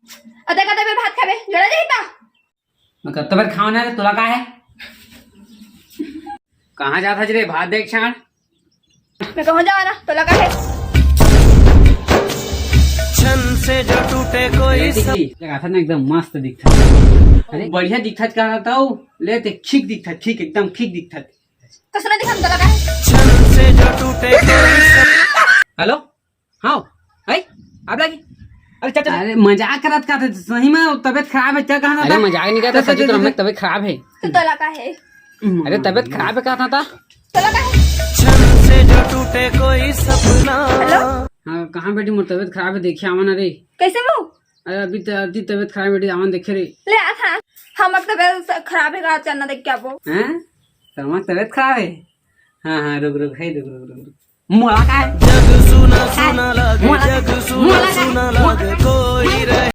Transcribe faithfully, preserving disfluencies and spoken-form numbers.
अते का तबे भात खाबे, लड़ा जाही ता। मैं कत्तो बेर खाओ ना रे, तोला का हे? कहाँ जात हस रे, भात देख छाड़। मैं कहूँ जावा ना, तोला का हे? छन से जो टूटे कोई अरे सब। ठीक है, लगा था ना, एकदम मस्त दिखता। अरे बढ़िया दिखत का था वो, ले ते ठीक दिखता, ठीक, एकदम ठीक दिखता। कसना दिखा, तोला का हे? छन से जो टूटे कोई सब। हेलो, हाँ, है, आप लगी? अरे चाचा, अरे मजाक करत का था, सही में तबीयत खराब है क्या, कहा था? अरे मजाक नहीं करता, सच, सच में तबीयत खराब है। तो तोला का हे? अरे तबीयत खराब है कहा था। तोला का हे? छन से जो टूटे कोई सपना। हेलो? हाँ, कहाँ बेटी, मोर तबीयत खराब है, देखे आवा ना रे। कैसे वो? अरे अभी तो अति तबीयत खराब है बेटी, आवा ना देखे रे। ले आ था, हमर तबीयत खराब है, कहा चलना देख के आबो। हैं? तोर तबीयत खराब है? हाँ, हाँ, रुक, रुक, है, रुक, रुक, रुक, रुक। मोला का है? जग सुना सुना लगे, मोला का है? जग सुना मोला का है? सुना लगे, कोई रहे।